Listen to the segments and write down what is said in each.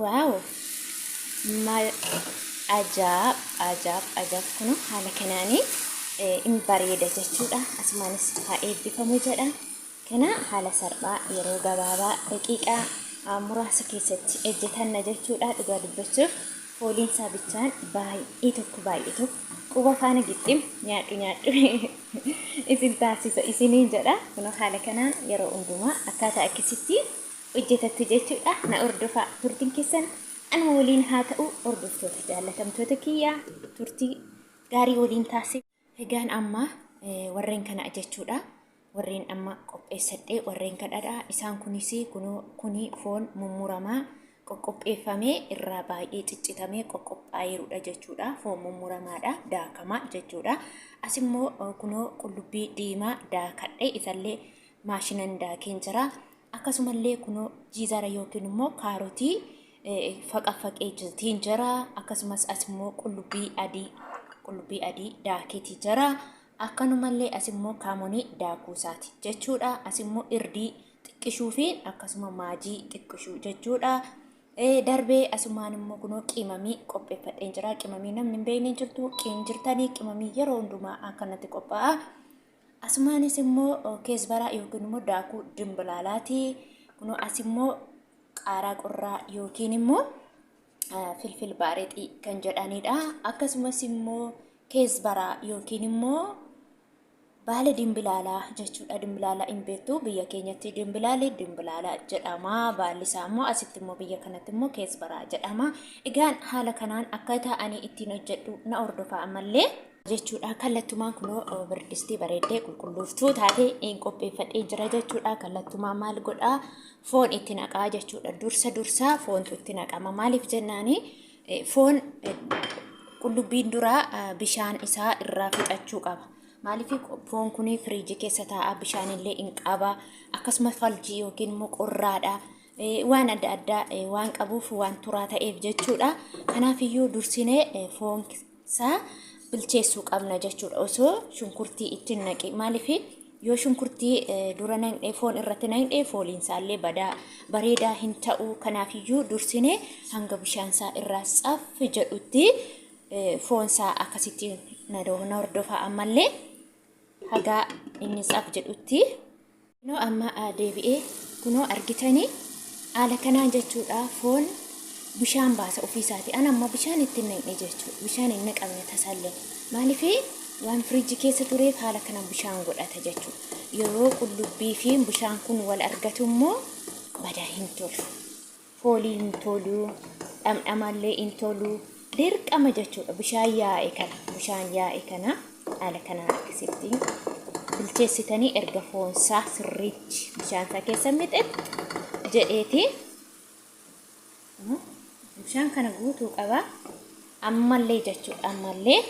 Waaw maal ajaab ajaab ajaab kun haala kanaanii in bareeda jechuudha. Asumaanis haa eebbifamu jedha. Kana haala salphaa yeroo gabaabaa daqiiqaa muraasa keessatti hojjetanna jechuudha. Dhugaa dubbachuuf fooliin isaa bichaan baay'ee tokko baay'ee tokko quba faana gixxim nyaadhu nyaadhu isin taasisa isiniin jedha. Kun haala kanaan yeroo hundumaa akkaataa akkasitti hojjetattu jechuudha. Na hordofaa, turtiin keessan anuma waliin haa ta'u. Hordoftoota jaallatamtoota kiyyaa, turtii gaarii waliin taasisa. Egaan amma warreen kana jechuudha. Warreen amma qopheessadhee warreen kadhadha. Isaan kunis kuni foon mummuramaa qoqqopheeffamee irraa baay'ee ciccitamee qoqqophaa'eerudha jechuudha. Foon mummuramaadha, daakamaa jechuudha. As immoo kunoo qullubbii diimaa daakadhee isallee maashinan daakeen jira. Akkasumallee kunoo jiizara yookiin immoo kaarotii faqaffaqee jirtiin jira. Akkasumas as immoo qullubbii adii daakeetii jira. Akkanumallee as immoo kaamonii daakuu isaati jechuudha. As immoo irdii xiqqishuu fi akkasuma maajii xiqqishuu jechuudha. Darbee asumaan immoo kunoo qimamii qopheeffadheen jira. Qimamii namni hin beekne jirtu qiin jirtanii, qimamii yeroo hundumaa akkanatti qophaa'a. Asumaanis immoo keesbaraa yookiin immoo daakuu dimbilaalaati. Kunoo as immoo qaaraa qorraa yookiin immoo filfil baarexii kan jedhanidha. Akkasumas immoo keesbaraa yookiin immoo baala dimbilaalaa jechuudha. Dimbilaalaa hin beektu, biyya keenyatti dimbilaalli dimbilaala jedhama. Baalli isaa immoo asitti immoo biyya kanatti immoo keesbaraa jedhama. Egaan haala kanaan akka ta'anii ittiin hojjedhu na hordofaa ammallee jechuudha. Kallattumaan kunoo birdistii bareeddee qulqulluuftuu taatee hin qopheeffadhee jira jechuudha. Kallattumaan maal godhaa? Foon itti naqaa jechuudha. Dursa dursaa foontu itti naqama. Maaliif jennaani, foon qullubbiin duraa bishaan isaa irraa fixachuu qaba. Maaliif, foon kun firiijii keessa taa'a, bishaan illee hin qaba. Akkasumas faljii yookiin immoo qorraadha. Waan adda addaa waan qabuuf, waan turaa ta'eef jechuudha. Kanaafiyyuu dursinee foon isaa bilcheessuu qabna jechuudha. Osoo shunkurtii itti hin naqi. Maaliif, yoo shunkurtii dura naqnee foon irratti naqnee, fooliin isaallee badaa, bareedaa hin ta'u. Kanaafiyyuu dursinee hanga bishaan isaa irraa tsaffi jedhutti foon isaa akkasitti na hordofaa ammallee hagaa inni tsaf jedhutti. Kunoo amma deebi'ee kunoo argitanii haala kanaan jechuudha, foon bishaan baasa ofiisaati. Ana amma bishaan itti hin naqne jechuudha. Bishaan hin naqamne tasallee. Maaliif, waan firiijii keessa tureef haala kanaan bishaan godhata jechuudha. Yeroo qullubbii fi bishaan kun wal argatu immoo badaa hin tolu. Foolii hin tolu, dhamdhamallee hin tolu. Dirqama jechuudha, bishaan yaa'e kana, bishaan yaa'e kana haala kanaan akkasitti bilcheessitanii, erga foonsaa sirriitti bishaan isaa keessa mixit jedheeti, bishaan kana guutuu qaba ammallee jechuudha. Ammallee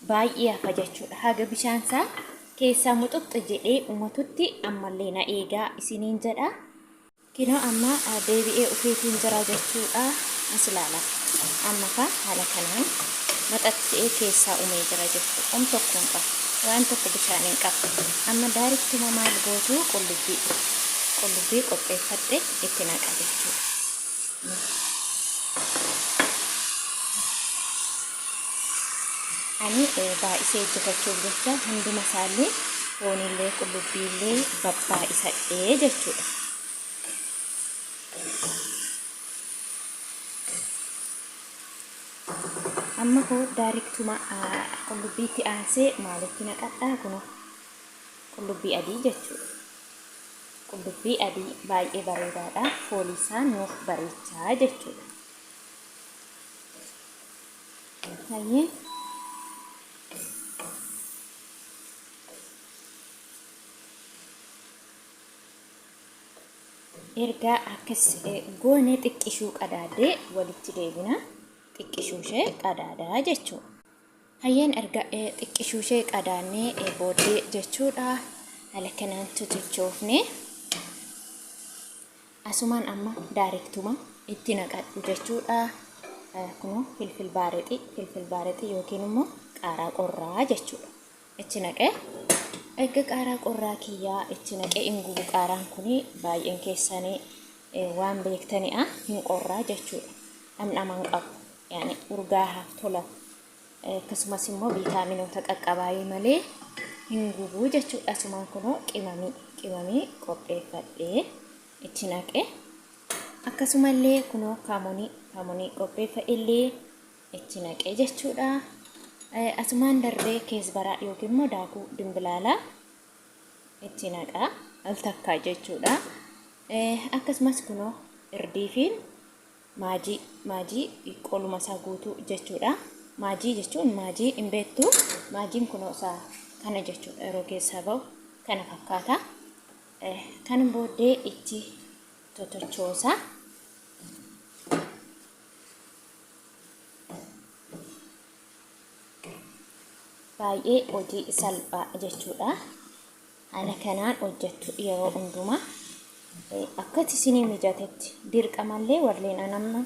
baay'ee hafa jechuudha. Haga bishaan isaa keessaa muxuxxi jedhee uumatutti ammallee na eegaa isiniin jedha. Kinoo amma deebi'ee ufeetiin jira jechuudha. As ilaala. Amma fa haala kanaan maxaxxee keessaa umee jira jechuudha. Om tokko hin qabu. Waan tokko bishaan hin qabu. Amma directuma maal gootu? Qullubbii. Qullubbii qopheeffadhe itti naqa jechuudha. Ani baay'isee hojjetachuuf jecha hunduma isaallee, foonillee qullubbiillee babbaay'isadhee jechuudha. Amma koo directuma qullubbiitti aansee maalitti naqadhaa? Kunoo qullubbii adii jechuudha. Qullubbii adii baay'ee bareedaadha. Foolii isaa nuuf bareechaa jechuudha. Hayyee. Erga akkas goone xiqqishuu qadaadee walitti deebina. Xiqqishuu ishee qadaadaa jechuudha. Hayyeen, erga xiqqishuu ishee qadaannee booddee jechuudha. Haala kanaan totochoofne asumaan amma directuma itti naqadhu jechuudha. Kunoo filfil baarexii, filfil baarexii yookiin immoo qaaraa qorraa jechuudha. Itti naqee, erga qaaraa qorraa kiyyaa itti naqee, hin gubu qaaraan kuni, baay'een keessanii waan beektanidha, hin qorraa jechuudha. Dhamdhama hin qabu. Yaani urgaaha tola. Akkasumas immoo viitaaminoota qaqqabaayii malee hin gubuu jechuudha. Asumaan kunoo qimamii qimamii qopheeffadhee itti naqe. Akkasumallee kunoo kaamonii kaamonii qopheeffadhellee itti naqe jechuudha. Asumaan darbee keesbaraa yookiin immoo daakuu dimbilaalaa itti naqa al takkaa jechuudha. Akkasumas kunoo irdii fi maajii maajii qoluma isaa guutuu jechuudha. Maajii jechuun maajii hin beektu. Maajiin kunoo isaa kana jechuudha yeroo keessaa ba'u kana fakkaata. Kan booddee itti totochoosa. Baay'ee hojii salphaa jechuudha. Haala kanaan hojjettu yeroo hundumaa akkati isinii mijatetti dirqamallee warreen an amma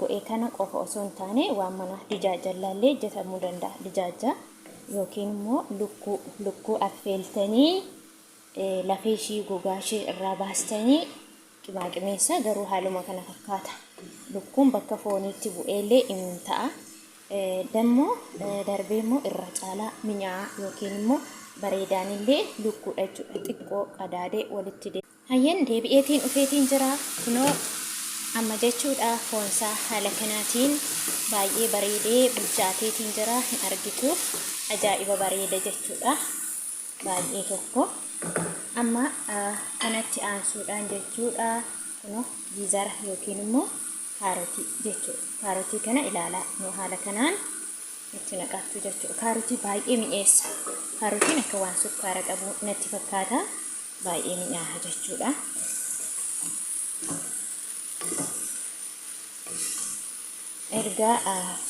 go'ee kana qofa osoo hin taane waan mana dijaajjallaallee hojjetamuu danda'a. Dijaajja yookiin immoo lukkuu lukkuu affeeltanii lafee ishii gogaa ishee irraa baastanii qimaaqimeessa garuu haaluma kana fakkaata. Lukkuun bakka fooniitti bu'eellee in ta'a. Dammoo darbee immoo irra caalaa minyaa'a yookiin immoo bareedaanillee lukkuudha jechuudha. Xiqqoo qadaadee walitti deema. Hayyeen deebi'eetiin dhufeetiin jira. Kunoo amma jechuudha foonsaa haala kanaatiin baay'ee bareedee bilchaateetiin jira. Hin argitu. Ajaa'iba bareeda jechuudha. Baay'ee tokko. Amma kanatti aansuudhaan jechuudha kunoo giizara yookiin immoo kaarotii jechuudha. Kaarotii kana ilaalaa kunoo haala kanaan itti naqattu jechuudha. Kaarotii baay'ee mi'eessa. Kaarotiin akka waan sukkaara qabu natti fakkaata. Baay'ee mi'aaha jechuudha. Erga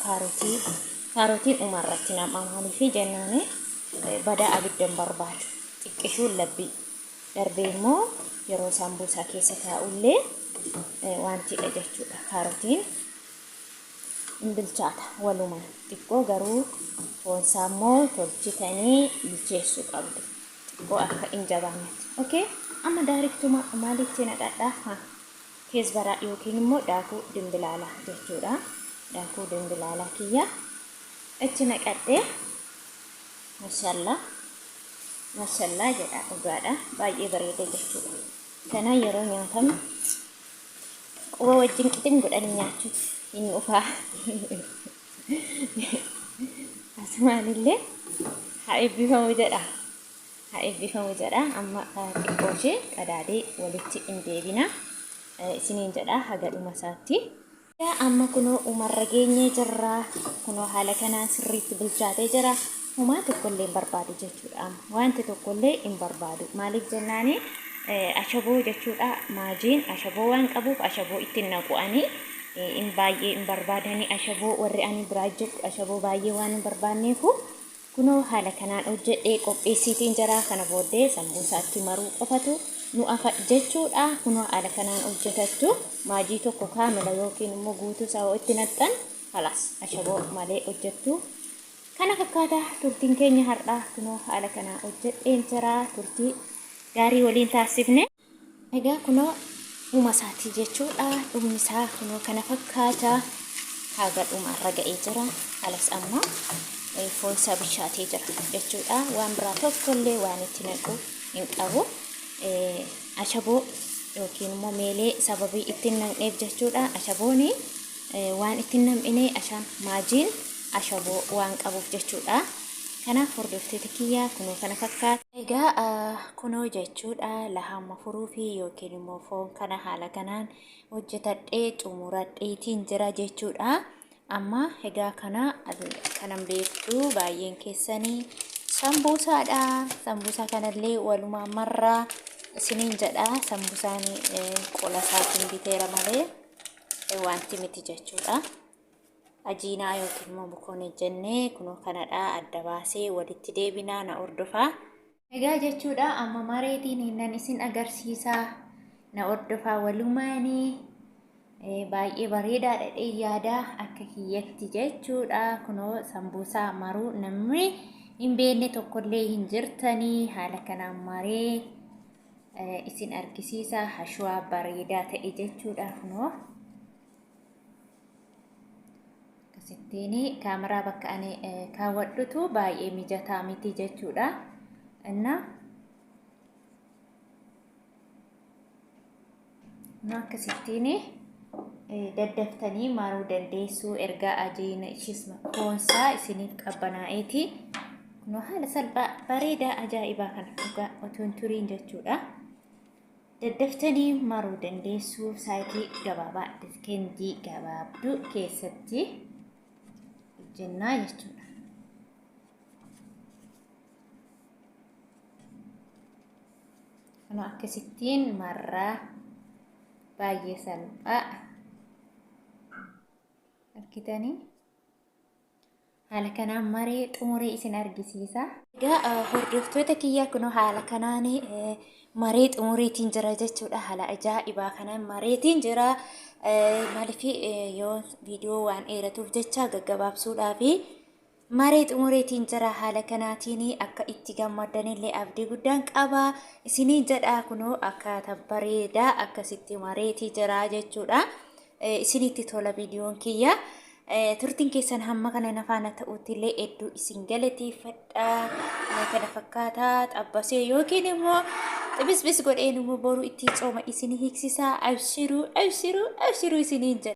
kaarotii kaarotiin dhumarratti nama maaliif jennaan badaa abidda hin barbaadu. Xiqqishuun labbii. Darbee immoo yeroo saambuusaa keessa taa'ullee wantidha jechuudha. Kaarotiin hin bilchaata walumaan xiqqoo garuu foonsaa immoo tolchitanii bilcheessuu qabdu. Xiqqoo akka hin jabaannetti. Okay? Amma daariktuma maalitti naqadha? Ha. Keesbaraa yookiin immoo daakuu dimbilaalaa jechuudha. Daakuu dimbilaalaa kiyya itti naqadhee mashallah mashallah jedha dhugaadha baay'ee bareeda jechuudha. Kana yeroo nyaatamu quba wajjin qixim godhanii nyaachuutu hin dhufaa. Asumaanillee haa eebbifamu jedha. Haa eebbifamu jedha. Amma xiqqoo ishee qadaadee walitti hin deebina isiniin jedha haga dhuma isaatti. Amma kunoo umarra geenyee jirra. Kunoo haala kanaan sirriitti bilchaatee jira. Homaa tokkollee hin barbaadu jechuudha. Amma wanti tokkollee hin barbaadu. Maaliif jennaani ashaboo jechuudha. Maajiin ashaboo waan qabuuf ashaboo ittiin naqu ani. In baay'ee hin barbaadani ashaboo warri ani biraa jedhu ashaboo baay'ee waan hin barbaanneefu. Kunoo haala kanaan hojjedhee qopheessiitiin jira. Kana booddee sambuusaatti maruu qofatu nu hafa jechuudha. Kunoo haala kanaan hojjetattu maajii tokko kaamila yookiin immoo guutuu isaa yoo itti naqxan kalaas ashaboo malee hojjettu. Kana fakkaata turtiin keenya har'aa kunoo haala kanaan hojjedheen jira. Turtii gaarii waliin taasifne. Egaa kunoo dhuma isaatii jechuudha. Dhumni isaa kunoo kana fakkaata. Haga dhumaarra ga'ee jira. Alas amma foon isaa bilchaatee jira jechuudha. Waan biraa tokkollee waan itti naqu hin qabu. Ashaboo yookiin immoo meelee sababii itti hin naqneef jechuudha. Ashaboon waan itti hin nam'ine ashaan maajiin ashaboo waan qabuuf jechuudha. Kanaaf hordoftoota kiyyaa kunoo kana fakkaata. Egaa kunoo jechuudha lahamma furuufi yookiin immoo foon kana haala kanaan hojjetadhee xumuradheetiin jira jechuudha. Amma egaa kana kanan beektu baay'een keessanii sambuusaadha. Sambuusaa kanallee walumaan marraa isiniin jedha. Sambuusaan qola isaatiin biteera malee wanti miti jechuudha. Ajiinaa yookiin immoo bukoonee jennee kunoo kanadha adda baasee walitti deebinaa na hordofaa. Egaa jechuudha amma mareetiin nan isin agarsiisaa na hordofaa walumaanii baay'ee bareedaadha dhee yaada akka kiyyatti jechuudha kunoo sambuusaa maruu namni hin beekne tokkollee hin jirtanii haala kanaan maree isin argisiisa hashuwaa bareedaa ta'e jechuudha kunoo. Akkasittiin kaameraa bakka ani kaawwadhutu baay'ee mijataa miti jechuudha. Innaa akkasittiin daddaftanii maruu dandeessuu ergaa ajiina ishis foonsaa isiniif qabbanaa'eeti. Kunoo haala salphaa bareedaa ajaa'ibaa kana dhugaa otoo hin turiin jechuudha. Daddaftanii maruu dandeessuu saayitii gabaabaa diskendii gabaabduu keessatti hojjennaa jechuudha. Kunoo akkasittiin marraa baay'ee salphaa argitanii haala kanaan maree xumuree isin argisiisa. Egaa hordoftoota kiyyaa kunoo haala kanaan maree xumureetiin jira jechuudha. Haala ajaa'ibaa kanaan mareetiin jira. Maaliif yoo viidiyoo waan dheeratuuf jecha gaggabaabsuudhaafi maree xumureetiin jira haala kanaatiin akka itti gammaddanillee abdii guddaan qaba. Isiniin jedha kunoo akkaataa bareedaa akkasitti mareetii jira jechuudha. Isinitti tola viidiyoon kiyya. Turtiin keessan hamma kana na faana ta'utti illee hedduu isin galateeffadha. Kana fakkaataa xabbasee yookiin immoo xibisbis godheen immoo boru itti cooma isin hiiksisaa. Abshiruu abshiruu abshiruu isiniin jedha.